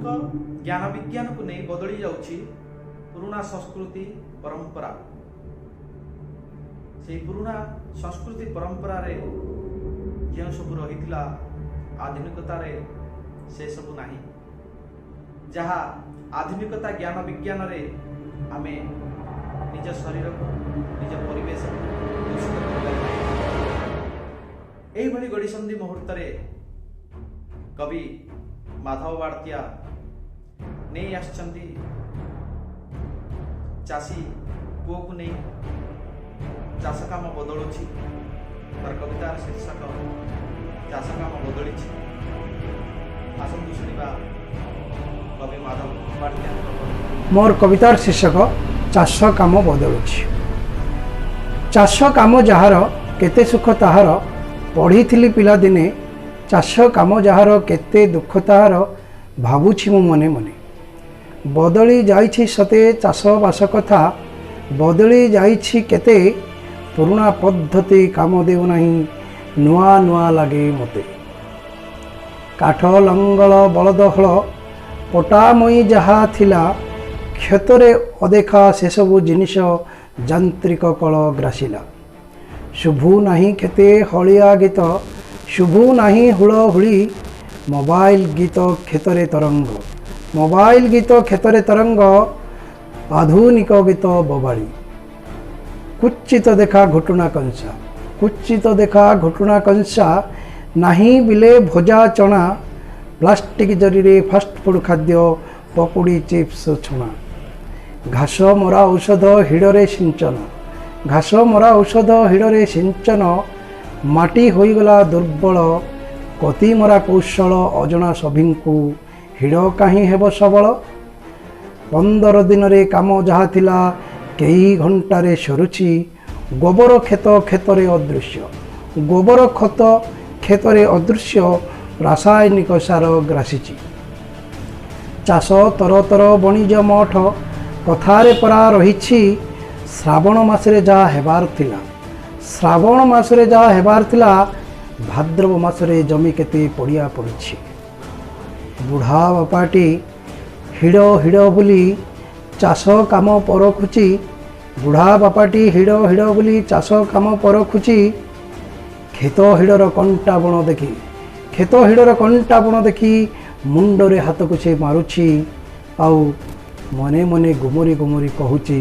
ଆଧୁନିକ ଜ୍ଞାନ ବିଜ୍ଞାନକୁ ନେଇ ବଦଳି ଯାଉଛି ପୁରୁଣା ସଂସ୍କୃତି ପରମ୍ପରା। ସେଇ ପୁରୁଣା ସଂସ୍କୃତି ପରମ୍ପରାରେ ଯେଉଁ ସବୁ ରହିଥିଲା, ଆଧୁନିକତାରେ ସେସବୁ ନାହିଁ। ଯାହା ଆଧୁନିକତା ଜ୍ଞାନ ବିଜ୍ଞାନରେ ଆମେ ନିଜ ଶରୀରକୁ, ନିଜ ପରିବେଶକୁ ଦୂଷିତ କରିବାରେ ଲାଗିଛୁ। ଏଇଭଳି ଗଡ଼ିସନ୍ଧି ମୁହୂର୍ତ୍ତରେ କବି ମାଧବ ବାଡ଼ତିଆ ନେଇ ଆସିଛନ୍ତି ଚାଷୀ ପୁଅକୁ ନେଇ ଚାଷ କାମ ବଦଳୁଛି। ତାର କବିତାର ଶୀର୍ଷକ ଚାଷ କାମ ବଦଳିଛି। ଆସନ୍ତୁ ଶୁଣିବା କବି ମାଧବ ବାଡ଼ତିଆଙ୍କ କବିତା। ମୋର କବିତାର ଶୀର୍ଷକ ଚାଷ କାମ ବଦଳୁଛି। ଚାଷ କାମ ଯାହାର କେତେ ସୁଖ ତାହାର, ପଢ଼ିଥିଲି ପିଲାଦିନେ। ଚାଷ କାମ ଯାହାର କେତେ ଦୁଃଖ ତାହାର, ଭାବୁଛି ମୁଁ ମନେ ମନେ। ବଦଳି ଯାଇଛି ସତେ ଚାଷବାସ କଥା, ବଦଳି ଯାଇଛି କେତେ। ପୁରୁଣା ପଦ୍ଧତି କାମ ଦେଉନାହିଁ, ନୂଆ ନୂଆ ଲାଗେ ମୋତେ। କାଠ ଲଙ୍ଗଳ ବଳଦ ହଳ ପଟାମୟୀ ଯାହା ଥିଲା, କ୍ଷେତରେ ଅଦେଖା ସେସବୁ ଜିନିଷ ଯାନ୍ତ୍ରିକ କଳ ଗ୍ରାସିଲା। ଶୁଭୁ ନାହିଁ କ୍ଷେତେ ହଳିଆ ଗୀତ, ଶୁଭୁ ନାହିଁ ହୁଳହୁଳି। ମୋବାଇଲ ଗୀତ କ୍ଷେତରେ ତରଙ୍ଗ, ମୋବାଇଲ ଗୀତ କ୍ଷେତରେ ତରଙ୍ଗ, ଆଧୁନିକ ଗୀତ ବୋବାଳି। କୁଚିତ ଦେଖା ଘୁଟୁଣା କଂସା, କୁଚିତ ଦେଖା ଘୁଟୁଣା କଂସା, ନାହିଁ ବିଲେ ଭଜା ଚଣା। ପ୍ଲାଷ୍ଟିକ ଜରିରେ ଫାଷ୍ଟଫୁଡ଼ ଖାଦ୍ୟ, ପକୁଡ଼ି ଚିପ୍ସ ଛଣା। ଘାସ ମରା ଔଷଧ ହିଡ଼ରେ ସିଞ୍ଚନ, ଘାସ ମରା ଔଷଧ ହିଡ଼ରେ ସିଞ୍ଚନ, ମାଟି ହୋଇଗଲା ଦୁର୍ବଳ। କତିମରା କୌଶଳ ଅଜଣା ସଭିଙ୍କୁ, ହିଡ଼ କାହିଁ ହେବ ସବଳ? 15 ଦିନରେ କାମ ଯାହା ଥିଲା, କେଇ ଘଣ୍ଟାରେ ସରୁଛି। ଗୋବର କ୍ଷେତ କ୍ଷେତରେ ଅଦୃଶ୍ୟ, ଗୋବର ଖତ କ୍ଷେତରେ ଅଦୃଶ୍ୟ, ରାସାୟନିକ ସାର ଗ୍ରାସିଛି। ଚାଷ ତର ତର ବଣିଜ ମଠ, କଥାରେ ପରା ରହିଛି। ଶ୍ରାବଣ ମାସରେ ଯାହା ହେବାର ଥିଲା, ଶ୍ରାବଣ ମାସରେ ଯାହା ହେବାର ଥିଲା, ଭାଦ୍ରବ ମାସରେ ଜମି କେତେ ପଡ଼ିଆ ପଡ଼ିଛି। ବୁଢ଼ା ବାପାଟି ହିଡ଼ ହିଡ଼ ବୋଲି ଚାଷ କାମ ପରଖୁଛି, ବୁଢ଼ା ବାପାଟି ହିଡ଼ ହିଡ଼ ବୋଲି ଚାଷ କାମ ପରଖୁଛି। କ୍ଷେତ ହିଡ଼ର କଣ୍ଟା ବଣ ଦେଖି, କ୍ଷେତ ହିଡ଼ର କଣ୍ଟା ବଣ ଦେଖି ମୁଣ୍ଡରେ ହାତକୁ ସେ ମାରୁଛି, ଆଉ ମନେ ମନେ ଗୁମରି ଗୁମରି କହୁଛି,